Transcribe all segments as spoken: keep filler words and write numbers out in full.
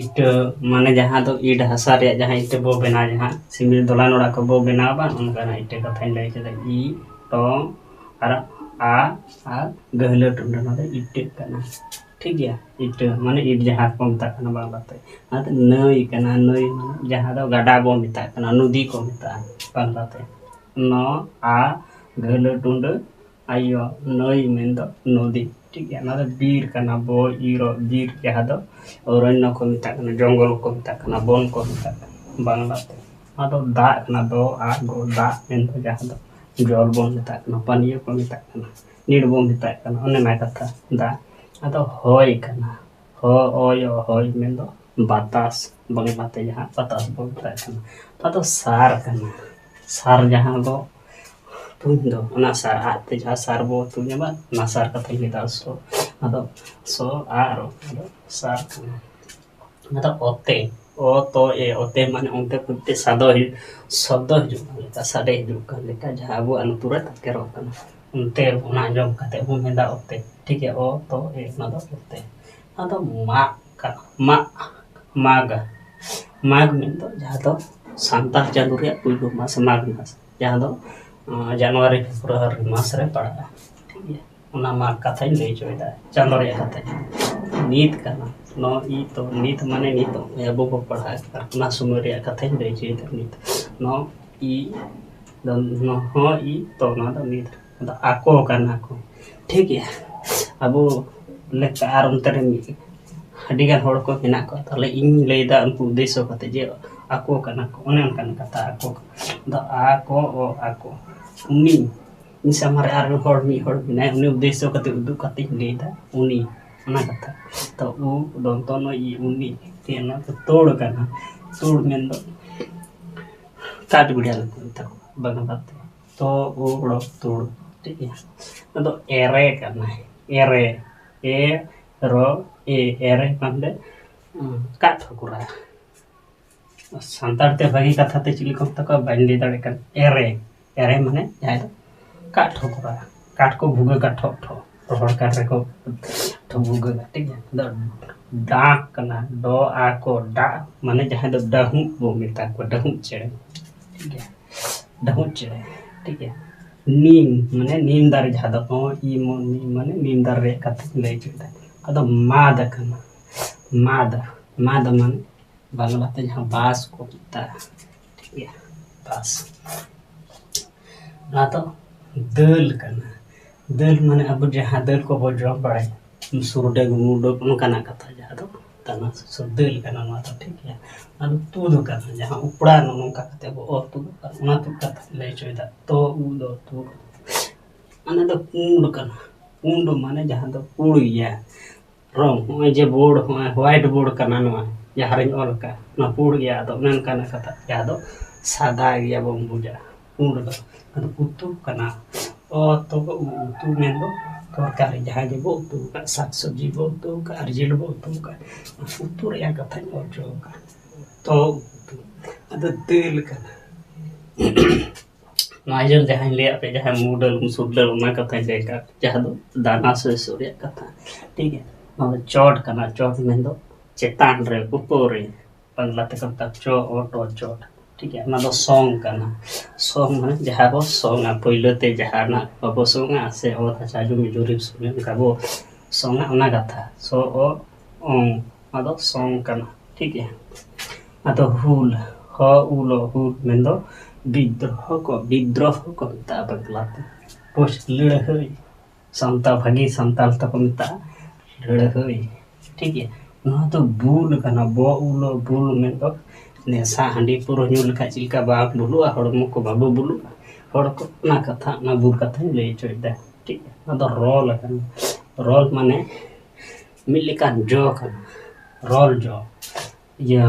ᱤᱴᱟᱹ ᱢᱟᱱᱮ ᱡᱟᱦᱟᱸ ᱫᱚ ᱤᱴ ᱦᱟᱥᱟ ᱨᱮᱭᱟᱜ ᱡᱟᱦᱟᱸ ᱤᱴᱟᱹ ᱵᱚ ᱵᱮᱱᱟᱣ, ᱡᱟᱦᱟᱸ ᱥᱤᱢᱮᱱᱴ ᱫᱚᱞᱟᱱ ᱚᱲᱟᱜ ᱠᱚ ᱵᱚ ᱵᱮᱱᱟᱣ ᱵᱟᱝ, ᱚᱱᱠᱟᱱᱟᱜ ᱤᱴᱟᱹ ᱠᱟᱛᱷᱟᱧ ᱞᱟᱹᱭ ᱠᱮᱫᱟ᱾ ᱤ, ᱴᱚ, ᱟᱨ ᱟ, ᱟᱨ ᱜᱟᱹᱦᱞᱟᱹ ᱴᱩᱰᱟᱹ, ᱱᱚᱣᱟ ᱫᱚ ᱤᱴᱟᱹ ᱠᱟᱱᱟ᱾ ᱴᱷᱤᱠ ᱜᱮᱭᱟ, ᱤᱴᱟᱹ ᱢᱟᱱᱮ ᱤᱴ ᱡᱟᱦᱟᱸ ᱠᱚ ᱢᱮᱛᱟᱜ ᱠᱟᱱᱟ ᱵᱟᱝᱞᱟᱛᱮ᱾ ᱟᱨ ᱱᱟᱹᱭ ᱠᱟᱱᱟ, ᱱᱟᱹᱭ ᱢᱟᱱᱮ ᱡᱟᱦᱟᱸ ᱫᱚ ᱜᱟᱰᱟ ᱵᱚ ᱢᱮᱛᱟᱜ ᱠᱟᱱᱟ, ᱱᱚᱫᱤ ᱠᱚ ᱢᱮᱛᱟᱜᱼᱟ ᱵᱟᱝᱞᱟᱛᱮ᱾ ᱱᱚ, ᱟ, ᱜᱟᱹᱦᱞᱟᱹ ᱴᱩᱰᱟᱹ, ᱟᱭᱚ, ᱱᱟᱹᱭ ᱢᱮᱱᱫᱚ ᱱᱚᱫᱤ᱾ ᱴᱷᱤᱠ ᱜᱮᱭᱟ, ᱱᱚᱣᱟ ᱫᱚ ᱵᱤᱨ ᱠᱟᱱᱟ, ᱵᱚ, ᱤᱨᱚ, ᱵᱤᱨ, ᱡᱟᱦᱟᱸ ᱫᱚ ᱚᱨᱚᱱᱱᱚ ᱠᱚ ᱢᱮᱛᱟᱜ ᱠᱟᱱᱟ, ᱡᱚᱝᱜᱚᱞ ᱠᱚ ᱢᱮᱛᱟᱜ ᱠᱟᱱᱟ, ᱵᱚᱱ ᱠᱚ ᱢᱮᱛᱟᱜ ᱠᱟᱱᱟ ᱵᱟᱝᱞᱟᱛᱮ᱾ ᱱᱚᱣᱟ ᱫᱚ ᱫᱟᱜ ᱠᱟᱱᱟ, ᱫᱚ, ᱟ, ᱜᱚ, ᱫᱟᱜ ᱢᱮᱱᱫᱚ ᱡᱟᱦᱟᱸ ᱫᱚ ᱡᱚᱞ ᱵᱚᱱ ᱢᱮᱛᱟᱜ ᱠᱟᱱᱟ, ᱯᱟᱹᱱᱤᱭᱟᱹ ᱠᱚ ᱢᱮᱛᱟᱜ ᱠᱟᱱᱟ, ᱱᱤᱲ ᱵᱚᱱ ᱢᱮᱛᱟᱜ ᱠᱟᱱᱟ, ᱚᱱᱮ ᱚᱱᱟ ᱠᱟᱛᱷᱟ ᱫᱟᱜ᱾ ᱟᱫᱚ ᱦᱚᱭ ᱠᱟᱱᱟ, ᱦᱚ, ᱚᱭᱚ, ᱦᱚᱭ ᱢᱮᱱᱫᱚ ᱵᱟᱛᱟᱥ, ᱵᱟᱝᱞᱟᱛᱮ ᱡᱟᱦᱟᱸ ᱵᱟᱛᱟᱥ ᱵᱚᱱ ᱢᱮᱛᱟᱜ ᱠᱟᱱᱟ᱾ ᱟᱫᱚ ᱥᱟᱨ ᱠᱟᱱᱟ, ᱥᱟᱨ ᱡᱟᱦᱟᱸ ᱫᱚ ᱛᱩᱧ ᱫᱚ, ᱚᱱᱟ ᱥᱟᱨ ᱟᱜ ᱛᱮ ᱡᱟᱦᱟᱸ ᱥᱟᱨ ᱵᱚ ᱛᱩᱧᱟ ᱵᱟᱝ, ᱚᱱᱟ ᱥᱟᱨ ᱠᱟᱛᱷᱟᱧ ᱞᱟᱹᱭᱫᱟ᱾ ᱥᱚ, ᱟᱫᱚ ᱥᱚ, ᱟ, ᱨᱚ, ᱟᱫᱚ ᱥᱟᱨ ᱠᱟᱱᱟ᱾ ᱟᱫᱚ ᱚᱛᱮ, ᱚ, ᱛᱚ, ᱮ, ᱚᱛᱮ ᱢᱟᱱᱮ ᱚᱱᱛᱮ ᱠᱷᱚᱱ ᱛᱮ ᱥᱟᱫᱚ ᱦᱤᱡᱩᱜ, ᱥᱚᱵᱫᱚ ᱦᱤᱡᱩᱜ ᱠᱟᱱ ᱞᱮᱠᱟ, ᱥᱟᱰᱮ ᱦᱤᱡᱩᱜ ᱠᱟᱱ ᱞᱮᱠᱟ, ᱡᱟᱦᱟᱸ ᱟᱵᱚᱣᱟᱜ ᱞᱩᱛᱩᱨ ᱨᱮ ᱛᱟᱠᱮᱨᱚᱜ ᱠᱟᱱᱟ, ᱚᱱᱛᱮ ᱚᱱᱟ ᱟᱸᱡᱚᱢ ᱠᱟᱛᱮ ᱵᱚᱱ ᱢᱮᱱᱫᱟ ᱚᱛᱮ᱾ ᱴᱷᱤᱠ ᱜᱮᱭᱟ, ᱚ, ᱛᱚ, ᱮ, ᱚᱱᱟ ᱫᱚ ᱚᱛᱮ᱾ ᱟᱫᱚ ᱢᱟᱜ ᱠᱟᱱᱟ, ᱢᱟᱜ, ᱢᱟᱜᱽ, ᱢᱟᱜᱽ ᱢᱮᱱᱫᱚ ᱡᱟᱦᱟᱸ ᱫᱚ ᱥᱟᱱᱛᱟᱲ ᱪᱟᱸᱫᱳ ᱨᱮᱭᱟᱜ ᱯᱩᱭᱞᱩ ᱢᱟᱥ, ᱢᱟᱜᱽ ᱢᱟᱥ, ᱡᱟᱦᱟᱸ ᱫᱚ, ᱟᱸ, ᱡᱟᱱᱩᱣᱟᱨᱤ ᱯᱷᱮᱵᱽᱨᱩᱣᱟᱨᱤ ᱢᱟᱥ ᱨᱮ ᱯᱟᱲᱟᱜᱼᱟ᱾ ᱴᱷᱤᱠ ᱜᱮᱭᱟ, ᱚᱱᱟ ᱢᱟᱜᱽ ᱠᱟᱛᱷᱟᱧ ᱞᱟᱹᱭ ᱦᱚᱪᱚᱭᱮᱫᱟ, ᱪᱟᱸᱫᱳ ᱨᱮᱭᱟᱜ ᱠᱟᱛᱷᱟ᱾ ᱱᱤᱛ ᱠᱟᱱᱟ, ᱱᱚ, ᱤ, ᱛᱚ, ᱱᱤᱛ ᱢᱟᱱᱮ ᱱᱤᱛᱚᱜ ᱟᱵᱚ ᱵᱚ ᱯᱟᱲᱦᱟᱜ ᱠᱟᱱᱟ, ᱚᱱᱟ ᱥᱚᱢᱚᱭ ᱨᱮᱭᱟᱜ ᱠᱟᱛᱷᱟᱧ ᱞᱟᱹᱭ ᱦᱚᱪᱚᱭᱮᱫᱟ᱾ ᱱᱤᱛ, ᱱᱚ, ᱤ, ᱫᱚ, ᱱᱚ, ᱦᱚ, ᱤ, ᱛᱚ, ᱱᱚᱣᱟ ᱫᱚ ᱱᱤᱛ᱾ ᱟᱫᱚ ᱟᱠᱚ ᱠᱟᱱᱟ ᱠᱚ᱾ ᱴᱷᱤᱠ ᱜᱮᱭᱟ, ᱟᱵᱚ ᱞᱮᱠᱟ ᱟᱨ ᱚᱱᱛᱮ ᱨᱮ ᱢᱤᱫ ᱟᱹᱰᱤᱜᱟᱱ ᱦᱚᱲ ᱠᱚ ᱢᱮᱱᱟᱜ ᱠᱚᱣᱟ, ᱛᱟᱦᱚᱞᱮ ᱤᱧ ᱞᱟᱹᱭᱫᱟ ᱩᱱᱠᱩ ᱩᱫᱽᱫᱮᱥᱥᱚ ᱠᱟᱛᱮ ᱡᱮ ᱟᱠᱚ ᱠᱟᱱᱟ ᱠᱚ, ᱚᱱᱮ ᱚᱱᱠᱟᱱ ᱠᱟᱛᱷᱟ, ᱟᱠᱚ ᱠᱟᱱᱟ᱾ ᱟᱫᱚ ᱟᱠᱚ, ᱚ, ᱟᱠᱚ, ᱩᱱᱤ, ᱤᱧ ᱥᱟᱢᱟᱝ ᱨᱮ ᱟᱨ ᱦᱚᱲ, ᱢᱤᱫ ᱦᱚᱲ ᱢᱮᱱᱟᱭᱟ, ᱩᱱᱤ ᱩᱫᱽᱫᱮᱥᱥᱚ ᱠᱟᱛᱮ ᱩᱫᱩᱜ ᱠᱟᱛᱮᱧ ᱞᱟᱹᱭᱫᱟ ᱩᱱᱤ, ᱚᱱᱟ ᱠᱟᱛᱷᱟ᱾ ᱛᱚ ᱩ ᱫᱚᱱᱛᱚ ᱱᱚ ᱤ, ᱩᱱᱤ, ᱛᱮ ᱱᱚᱣᱟ ᱫᱚ ᱛᱳᱲ ᱠᱟᱱᱟ᱾ ᱛᱳᱲ ᱢᱮᱱᱫᱚ ᱠᱟᱴ ᱵᱤᱲᱟ ᱞᱮᱠᱟ ᱢᱮᱛᱟ ᱠᱚᱣᱟ ᱵᱟᱝᱞᱟ ᱛᱮ᱾ ᱛᱚ ᱩ ᱲᱚ ᱛᱳᱲ, ᱴᱷᱤᱠ ᱜᱮᱭᱟ᱾ ᱟᱫᱚ ᱮᱨᱮ ᱠᱟᱱᱟᱭ, ᱮᱨᱮ, ᱮ ᱨᱚ ᱮ, ᱮᱨᱮ ᱢᱟᱱᱮ, ᱩᱸ, ᱠᱟᱜ ᱴᱷᱚᱠᱨᱟ᱾ ᱥᱟᱱᱛᱟᱲ ᱛᱮ ᱵᱷᱟᱹᱜᱤ ᱠᱟᱛᱷᱟ ᱛᱮ ᱪᱮᱫ ᱞᱮᱠᱟ ᱢᱮᱛᱟ ᱠᱚᱣᱟ ᱵᱟᱹᱧ ᱞᱟᱹᱭ ᱫᱟᱲᱮᱭᱟᱜ ᱠᱟᱱᱟ᱾ ᱮᱨᱮ, ᱮᱨᱮ ᱢᱟᱱᱮ ᱡᱟᱦᱟᱸᱭ ᱫᱚ ᱠᱟᱜ ᱴᱷᱚᱠᱨᱟ, ᱠᱟᱴ ᱠᱚ ᱵᱷᱩᱜᱟᱹᱜᱟ ᱴᱷᱚᱠ ᱴᱷᱚᱠ, ᱨᱚᱦᱚᱲ ᱠᱟᱴ ᱨᱮᱠᱚ ᱵᱷᱩᱜᱟᱹᱜᱟ, ᱴᱷᱤᱠ ᱜᱮᱭᱟ᱾ ᱟᱫᱚ ᱰᱟᱸᱠ ᱠᱟᱱᱟ, ᱰᱚ ᱟ ᱠᱚ ᱰᱟᱜ, ᱢᱟᱱᱮ ᱡᱟᱦᱟᱸᱭ ᱫᱚ ᱰᱟᱹᱦᱩᱜ ᱵᱚ ᱢᱮᱛᱟ ᱠᱚᱣᱟ, ᱰᱟᱹᱦᱩᱜ ᱪᱮᱬᱮ, ᱴᱷᱤᱠ ᱜᱮᱭᱟ, ᱰᱟᱹᱦᱩᱜ ᱪᱮᱬᱮ, ᱴᱷᱤᱠ ᱜᱮᱭᱟ᱾ ᱱᱤᱢ, ᱢᱟᱱᱮ ᱱᱤᱢ ᱫᱟᱨᱮ, ᱡᱟᱦᱟᱸ ᱫᱚ ᱚ ᱤ ᱢᱚ ᱱᱤᱢ, ᱢᱟᱱᱮ ᱱᱤᱢ ᱫᱟᱨᱮ ᱨᱮᱭᱟᱜ ᱠᱟᱛᱷᱟᱧ ᱞᱟᱹᱭ ᱦᱚᱪᱚᱭᱮᱫᱟ᱾ ᱟᱫᱚ ᱢᱟᱫ ᱠᱟᱱᱟ, ᱢᱟᱫ, ᱢᱟᱫ ᱢᱟᱱᱮ ᱵᱟᱝᱞᱟᱛᱮ ᱡᱟᱦᱟᱸ ᱵᱟᱸᱥ ᱠᱚ ᱢᱮᱛᱟᱜᱼᱟ, ᱴᱷᱤᱠ ᱜᱮᱭᱟ, ᱵᱟᱸᱥ᱾ ᱚᱱᱟ ᱫᱚ ᱫᱟᱹᱞ ᱠᱟᱱᱟ᱾ ᱫᱟᱹᱞ ᱢᱟᱱᱮ ᱟᱵᱚ ᱡᱟᱦᱟᱸ ᱫᱟᱹᱞ ᱠᱚᱵᱚ ᱡᱚᱢ ᱵᱟᱲᱟᱭᱟ, ᱥᱩᱨᱰᱟᱹ, ᱢᱩᱰᱟᱹ, ᱚᱱᱠᱟᱱᱟᱜ ᱠᱟᱛᱷᱟ, ᱡᱟᱦᱟᱸ ᱫᱚ ᱫᱟᱱᱟ ᱥᱚᱥᱚ ᱫᱟᱹᱞ ᱠᱟᱱᱟ, ᱱᱚᱣᱟ ᱫᱚ, ᱴᱷᱤᱠ ᱜᱮᱭᱟ᱾ ᱟᱫᱚ ᱛᱩᱫ ᱠᱟᱱᱟ, ᱡᱟᱦᱟᱸ ᱩᱯᱲᱟ ᱱᱚᱜᱼᱚ ᱱᱚᱝᱠᱟ ᱠᱟᱛᱮ ᱵᱚ ᱚᱨ ᱛᱩᱫ ᱠᱟᱱᱟ, ᱚᱱᱟ ᱛᱩᱫ ᱠᱟᱛᱷᱟ ᱞᱟᱹᱭ ᱦᱚᱪᱚᱭᱮᱫᱟ᱾ ᱛᱚ ᱩ ᱫᱚ ᱛᱩᱫ, ᱚᱱᱟ ᱫᱚ ᱯᱩᱸᱰ ᱠᱟᱱᱟ᱾ ᱯᱩᱸᱰ ᱢᱟᱱᱮ ᱡᱟᱦᱟᱸ ᱫᱚ ᱯᱩᱸᱰ ᱜᱮᱭᱟ᱾ ᱨᱚᱝ, ᱱᱚᱜᱼᱚᱭ ᱡᱮ ᱵᱳᱨᱰ, ᱱᱚᱜᱼᱚᱭ ᱦᱳᱣᱟᱭᱤᱴ ᱵᱳᱨᱰ ᱠᱟᱱᱟ, ᱱᱚᱣᱟ ᱡᱟᱦᱟᱸ ᱨᱤᱧ ᱚᱞ ᱟᱠᱟᱫ, ᱱᱚᱣᱟ ᱯᱩᱸᱰ ᱜᱮᱭᱟ᱾ ᱟᱫᱚ ᱚᱱᱮ ᱚᱱᱠᱟᱱᱟᱜ ᱠᱟᱛᱷᱟ, ᱡᱟᱦᱟᱸ ᱫᱚ ᱥᱟᱫᱟ ᱜᱮᱭᱟ ᱵᱚᱱ ᱵᱩᱡᱟ, ᱯᱩᱸᱰ ᱫᱚ᱾ ᱟᱫᱚ ᱩᱛᱩ ᱠᱟᱱᱟ, ᱚ ᱛᱚ ᱩ, ᱩᱛᱩ ᱢᱮᱱᱫᱚ ᱛᱚᱨᱠᱟᱨᱤ, ᱡᱟᱦᱟᱸ ᱜᱮᱵᱚ ᱩᱛᱩ ᱟᱠᱟᱫ, ᱥᱟᱠ ᱥᱚᱵᱽᱡᱤ ᱵᱚ ᱩᱛᱩ ᱟᱠᱟᱫ ᱟᱨ ᱡᱤᱞ ᱵᱚ ᱩᱛᱩ ᱟᱠᱟᱫ, ᱩᱛᱩ ᱨᱮᱭᱟᱜ ᱠᱟᱛᱷᱟᱧ ᱚᱞ ᱦᱚᱪᱚ ᱟᱠᱟᱫ᱾ ᱛᱚ ᱩᱛᱩ, ᱟᱫᱚ ᱫᱟᱹᱞ ᱠᱟᱱᱟ᱾ ᱱᱚᱣᱟ ᱡᱮ ᱡᱟᱦᱟᱸᱧ ᱞᱟᱹᱭᱟᱫ ᱯᱮ, ᱡᱟᱦᱟᱸ ᱢᱩ ᱫᱟᱹᱞ, ᱢᱩᱥᱩᱨ ᱫᱟᱹᱞ, ᱚᱱᱟ ᱠᱟᱛᱷᱟᱧ ᱞᱟᱹᱭ ᱟᱠᱟᱫ, ᱡᱟᱦᱟᱸ ᱫᱚ ᱫᱟᱱᱟ ᱥᱚᱥᱭᱚ ᱨᱮᱭᱟᱜ ᱠᱟᱛᱷᱟ, ᱴᱷᱤᱠ ᱜᱮᱭᱟ᱾ ᱱᱚᱣᱟ ᱫᱚ ᱪᱚᱴ ᱠᱟᱱᱟ᱾ ᱪᱚᱴ ᱢᱮᱱᱫᱚ ᱪᱮᱛᱟᱱ ᱨᱮ, ᱩᱯᱚᱨ ᱨᱮ, ᱵᱟᱝᱞᱟ ᱛᱮᱠᱚ ᱢᱮᱛᱟᱜᱼᱟ ᱪᱚ ᱚ ᱴᱚ ᱪᱚᱴ, ᱴᱷᱤᱠ ᱜᱮᱭᱟ᱾ ᱚᱱᱟ ᱫᱚ ᱥᱚᱝ ᱠᱟᱱᱟ᱾ ᱥᱚᱝ ᱢᱟᱱᱮ ᱡᱟᱦᱟᱸ ᱵᱚ ᱥᱚᱝᱟ, ᱯᱳᱭᱞᱳ ᱛᱮ ᱡᱟᱦᱟᱱᱟᱜ ᱵᱟᱵᱚ ᱥᱚᱝᱟ ᱥᱮ ᱚᱛ ᱦᱟᱥᱟ ᱡᱩᱢᱤ ᱡᱩᱨᱤ ᱥᱚᱝᱟ, ᱚᱱᱠᱟ ᱵᱚ ᱥᱚᱝᱟ, ᱚᱱᱟ ᱠᱟᱛᱷᱟ᱾ ᱥᱚ ᱚ ᱚᱝ, ᱚᱱᱟ ᱫᱚ ᱥᱚᱝ ᱠᱟᱱᱟ, ᱴᱷᱤᱠ ᱜᱮᱭᱟ᱾ ᱟᱫᱚ ᱦᱩᱞ, ᱦᱚ ᱩᱞ ᱚ ᱦᱩᱞ ᱢᱮᱱᱫᱚ ᱵᱤᱫᱽᱫᱨᱳᱦᱚ ᱠᱚ, ᱵᱤᱫᱽᱫᱨᱳᱦᱚ ᱠᱚ ᱢᱮᱛᱟᱜᱼᱟ ᱵᱟᱝᱞᱟ ᱛᱮ᱾ ᱵᱩᱡᱽ, ᱞᱟᱹᱲᱦᱟᱹᱭ, ᱥᱟᱱᱛᱟᱲ, ᱵᱷᱟᱹᱜᱤ ᱥᱟᱱᱛᱟᱲ ᱛᱮᱠᱚ ᱢᱮᱛᱟᱜᱼᱟ ᱞᱟᱹᱲᱦᱟᱹᱭ, ᱴᱷᱤᱠ ᱜᱮᱭᱟ᱾ ᱱᱚᱣᱟ ᱫᱚ ᱵᱩᱞ ᱠᱟᱱᱟ, ᱵᱚ ᱩᱞ ᱚ ᱵᱩᱞ ᱢᱮᱱᱫᱚ ᱱᱮᱥᱟ ᱦᱟᱺᱰᱤ ᱯᱟᱹᱣᱨᱟᱹ ᱧᱩ ᱞᱮᱠᱷᱟᱡ ᱪᱮᱫ ᱞᱮᱠᱟ ᱵᱟᱝ ᱵᱩᱞᱩᱜᱼᱟ, ᱦᱚᱲᱢᱚ ᱠᱚ ᱵᱟᱵᱚ ᱵᱩᱞᱩᱜᱼᱟ, ᱦᱚᱲ ᱠᱚ, ᱚᱱᱟ ᱠᱟᱛᱷᱟ, ᱚᱱᱟ ᱵᱩᱞ ᱠᱟᱛᱷᱟᱧ ᱞᱟᱹᱭ ᱦᱚᱪᱚᱭᱮᱫᱟ, ᱴᱷᱤᱠ ᱜᱮᱭᱟ᱾ ᱱᱚᱣᱟ ᱫᱚ ᱨᱚᱞ ᱠᱟᱱᱟ᱾ ᱨᱚᱞ ᱢᱟᱱᱮ ᱢᱤᱫ ᱞᱮᱠᱟᱱ ᱡᱚ ᱠᱟᱱᱟ, ᱨᱚᱞ ᱡᱚ᱾ ᱤᱭᱟᱹ,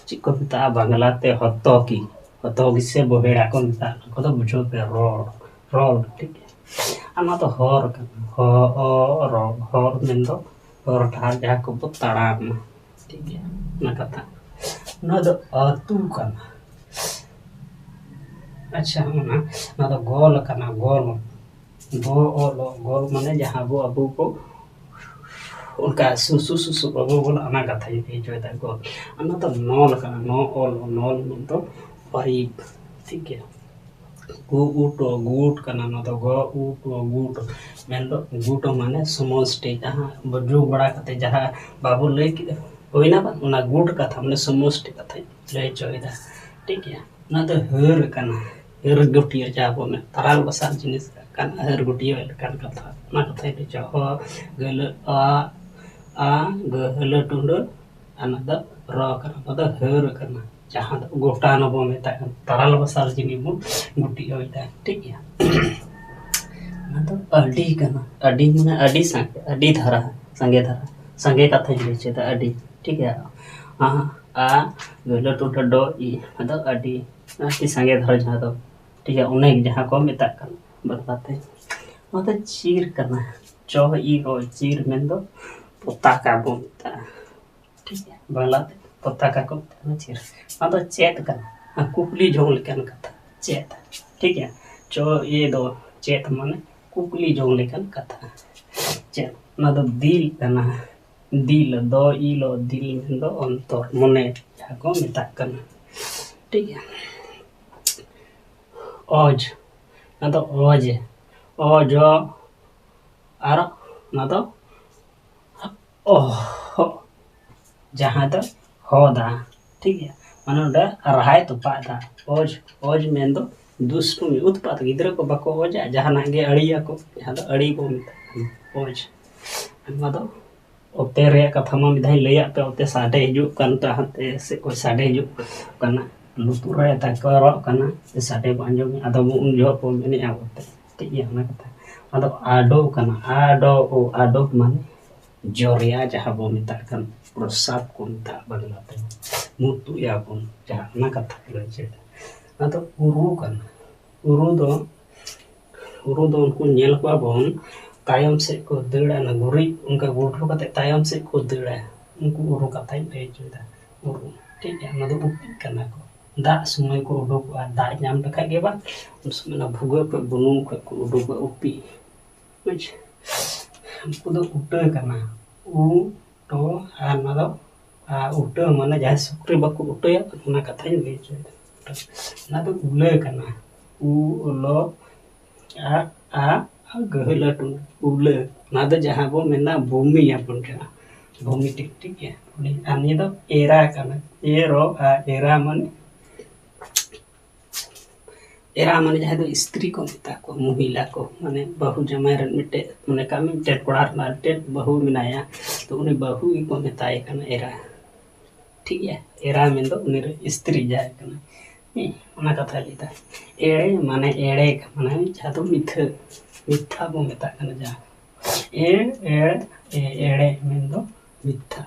ᱪᱮᱫ ᱠᱚ ᱢᱮᱛᱟᱜᱼᱟ ᱵᱟᱝᱞᱟ ᱛᱮ? ᱦᱚᱛᱚᱠᱤ᱾ ᱦᱚᱛᱚᱠᱤ ᱥᱮ ᱵᱚᱦᱮᱲᱟ ᱠᱚ ᱢᱮᱛᱟᱜᱼᱟ, ᱚᱱᱟ ᱠᱚᱫᱚ ᱵᱩᱡᱷᱟᱹᱣ ᱯᱮ, ᱨᱚᱞ, ᱨᱚᱞ, ᱴᱷᱤᱠ ᱜᱮᱭᱟ᱾ ᱟᱨ ᱱᱚᱣᱟ ᱫᱚ ᱦᱚᱨ ᱠᱟᱱᱟ, ᱦᱚ ᱚ ᱨᱚ, ᱦᱚᱨ ᱢᱮᱱᱫᱚ ᱦᱚᱨ ᱰᱟᱦᱟᱨ ᱡᱟᱦᱟᱸ ᱠᱚᱵᱚ ᱛᱟᱲᱟᱢᱟ, ᱴᱷᱤᱠ ᱜᱮᱭᱟ, ᱚᱱᱟ ᱠᱟᱛᱷᱟ᱾ ᱱᱚᱣᱟ ᱫᱚ ᱟᱹᱛᱩ ᱠᱟᱱᱟ᱾ ᱟᱪᱪᱷᱟ, ᱚᱱᱟ, ᱱᱚᱣᱟ ᱫᱚ ᱜᱚᱞ ᱠᱟᱱᱟ, ᱜᱚᱞ᱾ ᱜᱚ ᱚ ᱞᱚ, ᱜᱚᱞ ᱢᱟᱱᱮ ᱡᱟᱦᱟᱸ ᱵᱚ ᱟᱵᱚ ᱠᱚ ᱚᱱᱠᱟ ᱥᱩ ᱥᱩ ᱥᱩ ᱥᱩ ᱵᱟᱵᱚ ᱵᱚᱞᱟ, ᱚᱱᱟ ᱠᱟᱛᱷᱟᱧ ᱞᱟᱹᱭ ᱦᱚᱪᱚᱭᱮᱫᱟ᱾ ᱜᱚᱫ, ᱚᱱᱟ ᱫᱚ ᱱᱚᱞ ᱠᱟᱱᱟ, ᱱᱚ ᱚᱞ, ᱱᱚᱞ ᱢᱮᱱ ᱫᱚ ᱯᱟᱭᱤᱯ, ᱴᱷᱤᱠ ᱜᱮᱭᱟ᱾ ᱜᱩ ᱩ ᱴᱚ, ᱜᱩᱴ ᱠᱟᱱᱟ, ᱱᱚᱣᱟ ᱫᱚ ᱜᱚ ᱩ ᱴᱚ, ᱜᱩᱴ᱾ ᱢᱮᱱ ᱫᱚ ᱜᱩᱴ ᱢᱟᱱᱮ ᱥᱚᱢᱚᱥᱴᱤ, ᱡᱟᱦᱟᱸ ᱵᱚ ᱡᱩᱜ ᱵᱟᱲᱟ ᱠᱟᱛᱮ ᱡᱟᱦᱟᱸ ᱵᱟᱵᱚ ᱞᱟᱹᱭ ᱠᱮᱫᱟ, ᱦᱩᱭᱱᱟ ᱵᱟᱝ? ᱚᱱᱟ ᱜᱩᱴ ᱠᱟᱛᱷᱟ ᱢᱟᱱᱮ ᱥᱚᱢᱚᱥᱴᱤ ᱠᱟᱛᱷᱟᱧ ᱞᱟᱹᱭ ᱦᱚᱪᱚᱭᱮᱫᱟ, ᱴᱷᱤᱠ ᱜᱮᱭᱟ᱾ ᱚᱱᱟ ᱫᱚ ᱦᱟᱹᱨ ᱠᱟᱱᱟ, ᱦᱟᱹᱨ ᱜᱩᱴᱭᱟᱹ ᱡᱟᱦᱟᱸ ᱵᱚ ᱢᱮᱱ, ᱛᱟᱨᱟᱞ ᱵᱟᱥᱟᱞ ᱡᱤᱱᱤᱥ ᱠᱟᱱᱟ, ᱦᱟᱹᱨ ᱜᱩᱴᱭᱟᱹ ᱞᱮᱠᱟᱱ ᱠᱟᱛᱷᱟ, ᱚᱱᱟ ᱠᱟᱛᱷᱟᱧ ᱞᱟᱹᱭ ᱦᱚᱪᱚ᱾ ᱚ ᱜᱟᱹᱞᱟᱹ ᱟ, ᱟ ᱜᱟᱹᱦᱞᱟᱹ ᱴᱩᱰᱟᱹ, ᱚᱱᱟ ᱫᱚ ᱨᱚ ᱠᱟᱱᱟ, ᱚᱱᱟ ᱫᱚ ᱦᱟᱹᱨ ᱠᱟᱱᱟ, ᱡᱟᱦᱟᱸ ᱫᱚ ᱜᱚᱴᱟᱱ ᱵᱚ ᱢᱮᱛᱟᱜ ᱠᱟᱱᱟ, ᱛᱟᱨᱟᱞ ᱵᱟᱥᱟᱞ ᱡᱤᱱᱤᱥ ᱵᱚ ᱜᱩᱴᱭᱟᱹᱣᱮᱫᱟ, ᱴᱷᱤᱠ ᱜᱮᱭᱟ᱾ ᱚᱱᱟ ᱫᱚ ᱟᱹᱰᱤ ᱠᱟᱱᱟ, ᱟᱹᱰᱤ ᱢᱟᱱᱮ ᱟᱹᱰᱤ ᱥᱟᱸᱜᱮ, ᱟᱹᱰᱤ ᱫᱷᱟᱨᱟ, ᱥᱟᱸᱜᱮ ᱫᱷᱟᱨᱟ, ᱥᱟᱸᱜᱮ ᱠᱟᱛᱷᱟᱧ ᱞᱟᱹᱭ ᱦᱚᱪᱚᱭᱮᱫᱟ, ᱟᱹᱰᱤ, ᱴᱷᱤᱠ ᱜᱮᱭᱟ᱾ ᱟ, ᱟ ᱜᱟᱹᱦᱞᱟᱹ ᱴᱩᱰᱟᱹ ᱰᱚ ᱤ, ᱚᱱᱟ ᱫᱚ ᱟᱹᱰᱤ, ᱟᱹᱰᱤ ᱥᱟᱸᱜᱮ ᱫᱷᱟᱨᱟ, ᱡᱟᱦᱟᱸ ᱫᱚ, ᱴᱷᱤᱠ ᱜᱮᱭᱟ, ᱚᱱᱮᱠ ᱡᱟᱦᱟᱸ ᱠᱚ ᱢᱮᱛᱟᱜ ᱠᱟᱱᱟ ᱵᱟᱝᱞᱟᱛᱮ᱾ ᱱᱚᱣᱟ ᱫᱚ ᱪᱤᱨ ᱠᱟᱱᱟ, ᱪᱚ ᱤ ᱨᱚ, ᱪᱤᱨ ᱢᱮᱱᱫᱚ ᱯᱚᱛᱟᱠᱟ ᱵᱚ ᱢᱮᱛᱟᱜᱼᱟ, ᱴᱷᱤᱠ ᱜᱮᱭᱟ, ᱵᱟᱝᱞᱟᱛᱮ ᱯᱚᱛᱟᱠᱟ ᱠᱚ ᱢᱮᱛᱟᱜᱼᱟ ᱪᱤᱨ᱾ ᱱᱚᱣᱟ ᱫᱚ ᱪᱮᱫ ᱠᱟᱱᱟ? ᱟᱨ ᱠᱩᱠᱞᱤ ᱡᱚᱝ ᱞᱮᱠᱟᱱ ᱠᱟᱛᱷᱟ, ᱪᱮᱫ, ᱴᱷᱤᱠ ᱜᱮᱭᱟ᱾ ᱪᱚ ᱤ ᱫᱚ ᱪᱮᱫ ᱢᱟᱱᱮ ᱠᱩᱠᱞᱤ ᱡᱚᱝ ᱞᱮᱠᱟᱱ ᱠᱟᱛᱷᱟ, ᱪᱮᱫ? ᱚᱱᱟ ᱫᱚ ᱫᱤᱞ ᱠᱟᱱᱟ, ᱫᱤᱞ, ᱫᱚ ᱤ ᱞᱚ ᱫᱤᱞ ᱢᱮᱱᱫᱚ ᱚᱱᱛᱚᱨ, ᱢᱚᱱᱮ, ᱡᱟᱦᱟᱸ ᱠᱚ ᱢᱮᱛᱟᱜ ᱠᱟᱱᱟ, ᱴᱷᱤᱠ ᱜᱮᱭᱟ᱾ ᱚᱡᱽ, ᱚᱱᱟ ᱫᱚ ᱚᱡᱽ, ᱚᱡᱚ, ᱟᱨ ᱚᱱᱟ ᱫᱚ ᱚᱦᱚ, ᱡᱟᱦᱟᱸ ᱫᱚ ᱦᱚ ᱫᱟ, ᱴᱷᱤᱠ ᱜᱮᱭᱟ, ᱢᱟᱱᱮ ᱱᱚᱰᱮ ᱨᱟᱦᱟᱭ ᱛᱚᱯᱟᱜ ᱫᱟ᱾ ᱚᱡᱽ, ᱚᱡᱽ ᱢᱮᱱᱫᱚ ᱫᱩᱥᱴᱩᱢᱤ, ᱩᱛᱯᱟᱛ, ᱜᱤᱫᱽᱨᱟᱹ ᱠᱚ ᱵᱟᱠᱚ ᱚᱡᱟ, ᱡᱟᱦᱟᱱᱟᱜ ᱜᱮ ᱟᱹᱲᱤᱭᱟᱠᱚ, ᱡᱟᱦᱟᱸ ᱫᱚ ᱟᱹᱲᱤ ᱵᱚ ᱢᱮᱛᱟᱜ ᱠᱟᱱᱟ, ᱚᱡᱽ᱾ ᱱᱚᱣᱟ ᱫᱚ ᱚᱛᱮ ᱨᱮᱭᱟᱜ ᱠᱟᱛᱷᱟ ᱢᱟ ᱢᱤᱫ ᱫᱷᱟᱣ ᱤᱧ ᱞᱟᱹᱭᱟᱫ ᱯᱮ, ᱚᱛᱮ ᱥᱟᱰᱮ ᱦᱤᱡᱩᱜ ᱠᱟᱱ ᱛᱟᱦᱮᱸᱫ, ᱥᱮ ᱠᱚ ᱥᱟᱰᱮ ᱦᱤᱡᱩᱜ ᱠᱟᱱᱟ, ᱞᱩᱛᱩᱨ ᱨᱮ ᱛᱟᱠᱨᱟᱜ ᱠᱟᱱᱟ, ᱥᱮ ᱥᱟᱰᱮ ᱵᱚ ᱟᱸᱡᱚᱢᱮᱫ, ᱟᱫᱚ ᱵᱚ ᱩᱱ ᱡᱚᱦᱚᱜ ᱵᱚ ᱢᱮᱱᱮᱫᱼᱟ ᱚᱛᱮ, ᱴᱷᱤᱠ ᱜᱮᱭᱟ, ᱚᱱᱟ ᱠᱟᱛᱷᱟ᱾ ᱟᱫᱚ ᱟᱰᱚ ᱠᱟᱱᱟ, ᱟᱰᱚ, ᱳ, ᱟᱰᱚ ᱢᱟᱱᱮ ᱡᱚᱨᱭᱟ, ᱡᱟᱦᱟᱸ ᱵᱚ ᱢᱮᱛᱟᱜ ᱠᱟᱱ ᱯᱨᱚᱥᱟᱵ ᱠᱚ ᱢᱮᱛᱟᱜᱼᱟ ᱵᱟᱝᱞᱟᱛᱮ, ᱢᱩᱛᱩᱜ ᱮᱭᱟ ᱵᱚᱱ, ᱡᱟᱦᱟᱸ, ᱚᱱᱟ ᱠᱟᱛᱷᱟ ᱠᱚ ᱞᱟᱹᱭ ᱦᱚᱪᱚᱭᱮᱫᱟ᱾ ᱟᱫᱚ ᱩᱨᱩ ᱠᱟᱱᱟ, ᱩᱨᱩ ᱫᱚ, ᱩᱨᱩ ᱫᱚ ᱩᱱᱠᱩ ᱧᱮᱞ ᱠᱚᱣᱟ ᱵᱚᱱ ᱛᱟᱭᱚᱢ ᱥᱮᱫ ᱠᱚ ᱫᱟᱹᱲᱟ, ᱚᱱᱟ ᱜᱩᱨᱤᱡ ᱚᱱᱠᱟ ᱜᱩᱰᱨᱩ ᱠᱟᱛᱮ ᱛᱟᱭᱚᱢ ᱥᱮᱫ ᱠᱚ ᱫᱟᱹᱲᱟ, ᱩᱱᱠᱩ ᱩᱨᱩ ᱠᱟᱛᱷᱟᱧ ᱞᱟᱹᱭ ᱦᱚᱪᱚᱭᱮᱫᱟ᱾ ᱩᱨᱩ, ᱴᱷᱤᱠ ᱜᱮᱭᱟ, ᱚᱱᱟ ᱫᱚ ᱩᱯᱤ ᱠᱟᱱᱟ ᱠᱚ᱾ ᱫᱟᱜ ᱥᱚᱢᱚᱭ ᱠᱚ ᱩᱰᱩᱠᱚᱜᱼᱟ, ᱫᱟᱜ ᱧᱟᱢ ᱞᱮᱠᱷᱟᱡ ᱜᱮ ᱵᱟᱝ, ᱩᱱ ᱥᱚᱢᱚᱭ ᱚᱱᱟ ᱵᱷᱩᱜᱟᱹᱜ ᱠᱷᱚᱡ ᱵᱩᱱᱩᱢ ᱠᱷᱚᱡ ᱠᱚ ᱩᱰᱩᱠᱚᱜᱼᱟ, ᱩᱯᱤ᱾ ᱵᱩᱡᱽ? ᱩᱱᱠᱩ ᱫᱚ ᱩᱴᱟᱹ ᱠᱟᱱᱟ᱾ ᱩ ᱴᱚ ᱟᱨ ᱱᱚᱣᱟ ᱫᱚ ᱟ, ᱩᱴᱟᱹ, ᱢᱟᱱᱮ ᱡᱟᱦᱟᱸᱭ ᱥᱩᱠᱨᱤ ᱵᱟᱠᱚ ᱩᱴᱟᱹᱭᱟ, ᱚᱱᱟ ᱠᱟᱛᱷᱟᱧ ᱞᱟᱹᱭ ᱦᱚᱪᱚᱭᱮᱫᱟ᱾ ᱚᱱᱟ ᱫᱚ ᱩᱞᱟᱹ ᱠᱟᱱᱟ᱾ ᱩ ᱞᱚ ᱟ ᱟ ᱜᱟᱹᱦᱞᱟᱹ ᱴᱩ, ᱩᱞᱟᱹ᱾ ᱚᱱᱟ ᱫᱚ ᱡᱟᱦᱟᱸ ᱵᱚ ᱢᱮᱱᱟ ᱵᱩᱢᱤ ᱟᱵᱚᱱ ᱠᱟᱱᱟ, ᱵᱩᱢᱤ ᱴᱷᱤᱠ, ᱴᱷᱤᱠ ᱜᱮᱭᱟ᱾ ᱟᱨ ᱱᱤᱭᱟᱹ ᱫᱚ ᱮᱨᱟ ᱠᱟᱱᱟ, ᱮ ᱨᱚ ᱟ, ᱮᱨᱟ ᱢᱟᱱᱮ ᱮᱨᱟ ᱢᱟᱱᱮ ᱡᱟᱦᱟᱸᱭ ᱫᱚ ᱥᱛᱨᱤ ᱠᱚ ᱢᱮᱛᱟ ᱠᱚᱣᱟ, ᱢᱚᱦᱤᱞᱟ ᱠᱚ, ᱢᱟᱱᱮ ᱵᱟᱹᱦᱩ ᱡᱟᱶᱟᱭ ᱨᱮᱱ ᱢᱤᱫᱴᱮᱡ, ᱢᱚᱱᱮ ᱠᱟᱜ ᱢᱮ ᱢᱤᱫᱴᱮᱡ ᱠᱚᱲᱟ ᱨᱮᱱᱟᱜ ᱢᱤᱫᱴᱮᱡ ᱵᱟᱹᱦᱩ ᱢᱮᱱᱟᱭᱟ, ᱛᱚ ᱩᱱᱤ ᱵᱟᱹᱦᱩ ᱜᱮᱠᱚ ᱢᱮᱛᱟᱭ ᱠᱟᱱᱟ ᱮᱨᱟ᱾ ᱴᱷᱤᱠ ᱜᱮᱭᱟ, ᱮᱨᱟ ᱢᱮᱱᱫᱚ ᱩᱱᱤ ᱨᱮᱱ ᱥᱛᱨᱤ ᱡᱟᱦᱟᱸᱭ ᱠᱟᱱᱟ᱾ ᱦᱮᱸ, ᱚᱱᱟ ᱠᱟᱛᱷᱟᱭ ᱞᱟᱹᱭᱫᱟ᱾ ᱮᱲᱮ ᱢᱟᱱᱮ ᱮᱲᱮ, ᱢᱟᱱᱮ ᱡᱟᱦᱟᱸ ᱫᱚ ᱢᱤᱛᱷᱟᱹ, ᱢᱤᱛᱷᱟ ᱵᱚ ᱢᱮᱛᱟᱜ ᱠᱟᱱᱟ ᱡᱟᱦᱟᱸ᱾ ᱮᱲ ᱮᱲ ᱮ, ᱮᱲᱮ ᱢᱮᱱᱫᱚ ᱢᱤᱛᱷᱟ᱾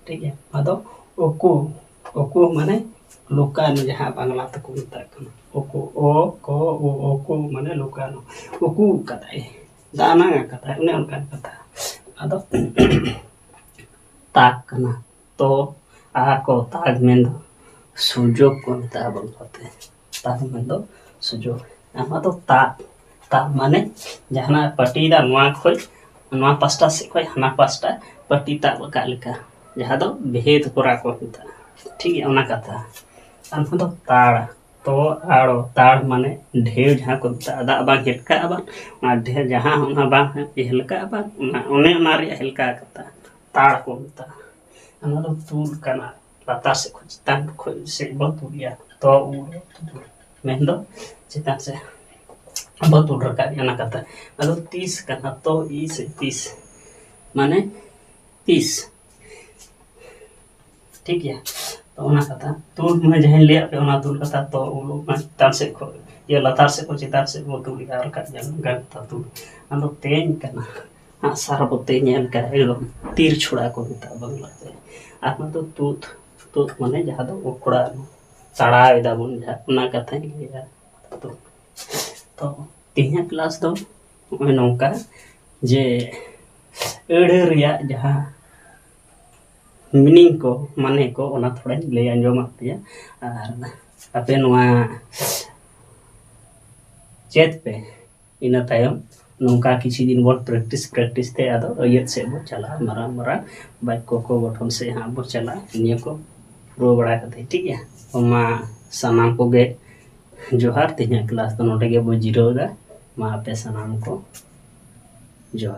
ᱴᱷᱤᱠ ᱜᱮᱭᱟ, ᱟᱫᱚ ᱳᱠᱳ, ᱳᱠᱳ ᱢᱟᱱᱮ ᱞᱩᱠᱟᱱ, ᱡᱟᱦᱟᱸ ᱵᱟᱝᱞᱟ ᱛᱮᱠᱚ ᱢᱮᱛᱟᱜ ᱠᱟᱱᱟ ᱳᱠᱳ, ᱳ ᱠᱳ ᱳ, ᱳᱠᱳ ᱢᱟᱱᱮ ᱞᱩᱠᱟᱱ, ᱩᱠᱩ ᱠᱟᱫᱟᱭ, ᱫᱟᱱᱟᱝ ᱠᱟᱫᱟᱭ, ᱚᱱᱮ ᱚᱱᱠᱟᱱ ᱠᱟᱛᱷᱟ᱾ ᱟᱫᱚ ᱛᱟᱠ ᱠᱟᱱᱟ, ᱛᱚ ᱟ ᱠᱚ ᱛᱟᱠ ᱢᱮᱱᱫᱚ ᱥᱩᱡᱳᱜᱽ ᱠᱚ ᱢᱮᱛᱟᱜᱼᱟ ᱵᱟᱝᱞᱟᱛᱮ᱾ ᱛᱟᱠ ᱢᱮᱱᱫᱚ ᱥᱩᱡᱳᱜᱽ᱾ ᱟᱢᱟᱜ ᱫᱚ ᱛᱟᱠ, ᱛᱟᱠ ᱢᱟᱱᱮ ᱡᱟᱦᱟᱱᱟᱜ ᱯᱟᱹᱴᱤᱭᱮᱫᱟ ᱱᱚᱣᱟ ᱠᱷᱚᱡ, ᱱᱚᱣᱟ ᱯᱟᱥᱴᱟ ᱥᱮᱫ ᱠᱷᱚᱡ ᱦᱟᱱᱟ ᱯᱟᱥᱴᱟ ᱯᱟᱹᱴᱤ ᱛᱟᱵ ᱟᱠᱟᱫ ᱞᱮᱠᱟ, ᱡᱟᱦᱟᱸ ᱫᱚ ᱵᱷᱮᱫ ᱠᱚᱨᱟ ᱠᱚ ᱢᱮᱛᱟᱜᱼᱟ᱾ ᱴᱷᱤᱠ ᱜᱮᱭᱟ, ᱚᱱᱟ ᱠᱟᱛᱷᱟ᱾ ᱟᱨ ᱱᱚᱣᱟ ᱫᱚ ᱛᱟᱲ, ᱛᱚ ᱟᱲᱚ, ᱛᱟᱲ ᱢᱟᱱᱮ ᱰᱷᱮᱣ ᱡᱟᱦᱟᱸ ᱠᱚ ᱢᱮᱛᱟᱜᱼᱟ, ᱫᱟᱜ ᱵᱟᱝ ᱦᱮᱞᱠᱟᱜᱼᱟ ᱵᱟᱝ, ᱚᱱᱟ ᱰᱷᱮᱣ ᱡᱟᱦᱟᱸ ᱚᱱᱟ ᱵᱟᱝ ᱦᱮᱞᱠᱟᱜᱼᱟ ᱵᱟᱝ, ᱚᱱᱟ, ᱚᱱᱮ ᱚᱱᱟ ᱨᱮᱭᱟᱜ ᱦᱮᱞᱠᱟ ᱠᱟᱛᱷᱟ ᱛᱟᱲ ᱠᱚ ᱢᱮᱛᱟᱜᱼᱟ᱾ ᱚᱱᱟ ᱫᱚ ᱛᱩᱞ ᱠᱟᱱᱟ, ᱞᱟᱛᱟᱨ ᱥᱮᱫ ᱠᱷᱚᱱ ᱪᱮᱛᱟᱱ ᱠᱷᱚᱱ ᱥᱮᱫ ᱵᱚ ᱛᱩᱞ ᱜᱮᱭᱟ, ᱛᱚ ᱩ ᱛᱩᱞ, ᱢᱮᱱᱫᱚ ᱪᱮᱛᱟᱱ ᱥᱮᱫ ᱵᱚ ᱛᱩᱞ ᱨᱟᱠᱟᱵ ᱜᱮᱭᱟ, ᱚᱱᱟ ᱠᱟᱛᱷᱟ᱾ ᱟᱫᱚ ᱛᱤᱥ ᱠᱟᱱᱟ, ᱛᱚ ᱤ ᱥᱮ ᱛᱤᱥ, ᱢᱟᱱᱮ ᱛᱤᱥ᱾ ᱴᱷᱤᱠ ᱜᱮᱭᱟ, ᱛᱚ ᱚᱱᱟ ᱠᱟᱛᱷᱟ᱾ ᱛᱩᱞ ᱢᱟᱱᱮ ᱡᱟᱦᱟᱸᱧ ᱞᱟᱹᱭᱟᱫ ᱯᱮ, ᱚᱱᱟ ᱛᱩᱞ ᱠᱟᱛᱷᱟ, ᱛᱚ ᱩᱞ ᱢᱟ ᱪᱮᱛᱟᱱ ᱥᱮᱫ ᱠᱷᱚᱱ, ᱤᱭᱟᱹ, ᱞᱟᱛᱟᱨ ᱥᱮᱫ ᱠᱷᱚᱱ ᱪᱮᱛᱟᱱ ᱥᱮᱫ ᱵᱚ ᱛᱩᱞ ᱮᱫᱟ, ᱨᱟᱠᱟᱵ ᱧᱮᱞ ᱜᱟᱱ ᱠᱟᱛᱷᱟ ᱛᱩᱞ᱾ ᱟᱫᱚ ᱛᱮᱧ ᱠᱟᱱᱟ, ᱟᱜᱼᱥᱟᱨ ᱵᱚ ᱛᱮᱧ ᱞᱮᱠᱟ, ᱮᱠᱫᱚᱢ ᱛᱤᱨ ᱪᱷᱚᱲᱟ ᱠᱚ ᱢᱮᱛᱟᱜᱼᱟ ᱵᱟᱝᱞᱟᱛᱮ᱾ ᱟᱨ ᱱᱚᱛᱮ ᱛᱩᱫ, ᱛᱩᱫ ᱢᱟᱱᱮ ᱡᱟᱦᱟᱸ ᱫᱚ ᱚᱠᱲᱟ ᱛᱟᱲᱟᱣ ᱮᱫᱟ ᱵᱚᱱ, ᱡᱟᱦᱟᱸ, ᱚᱱᱟ ᱠᱟᱛᱷᱟᱧ ᱞᱟᱹᱭᱟ᱾ ᱛᱚ, ᱛᱚ ᱛᱮᱦᱮᱧᱟᱜ ᱠᱞᱟᱥ ᱫᱚ ᱱᱚᱜᱼᱚᱭ ᱱᱚᱝᱠᱟ ᱡᱮ ᱟᱹᱲᱟᱹ ᱨᱮᱭᱟᱜ ᱡᱟᱦᱟᱸ ᱢᱤᱱᱤᱝ ᱠᱚ, ᱢᱟᱱᱮ ᱠᱚ, ᱚᱱᱟ ᱛᱷᱚᱲᱟᱧ ᱞᱟᱹᱭ ᱟᱸᱡᱚᱢᱟᱫ ᱯᱮᱭᱟ᱾ ᱟᱨ ᱟᱯᱮ ᱱᱚᱣᱟ ᱪᱮᱫ ᱯᱮ, ᱤᱱᱟᱹ ᱛᱟᱭᱚᱢ ᱱᱚᱝᱠᱟ ᱠᱤᱪᱷᱩ ᱫᱤᱱ ᱵᱚᱱ practice practice ᱛᱮ ᱟᱫᱚ ᱟᱹᱭᱟᱹᱛ ᱥᱮᱫ ᱵᱚᱱ ᱪᱟᱞᱟᱜᱼᱟ, ᱢᱟᱨᱟᱝ ᱢᱟᱨᱟᱝ ᱵᱟᱠᱭᱚ ᱠᱚ ᱜᱚᱴᱷᱚᱱ ᱥᱮᱫ ᱦᱟᱸᱜ ᱵᱚᱱ ᱪᱟᱞᱟᱜᱼᱟ᱾ ᱱᱤᱭᱟᱹ ᱠᱚ ᱯᱩᱨᱟᱹᱣ ᱵᱟᱲᱟ ᱠᱟᱛᱮ, ᱴᱷᱤᱠ ᱜᱮᱭᱟ? ᱛᱚ ᱢᱟ ᱥᱟᱱᱟᱢ ᱠᱚᱜᱮ ᱡᱚᱦᱟᱨ᱾ ᱛᱮᱦᱮᱧᱟᱜ class ᱫᱚ ᱱᱚᱰᱮ ᱜᱮᱵᱚᱱ ᱡᱤᱨᱟᱹᱣ ᱮᱫᱟ᱾ ᱢᱟ ᱟᱯᱮ ᱥᱟᱱᱟᱢ ᱠᱚ ᱡᱚᱦᱟᱨ᱾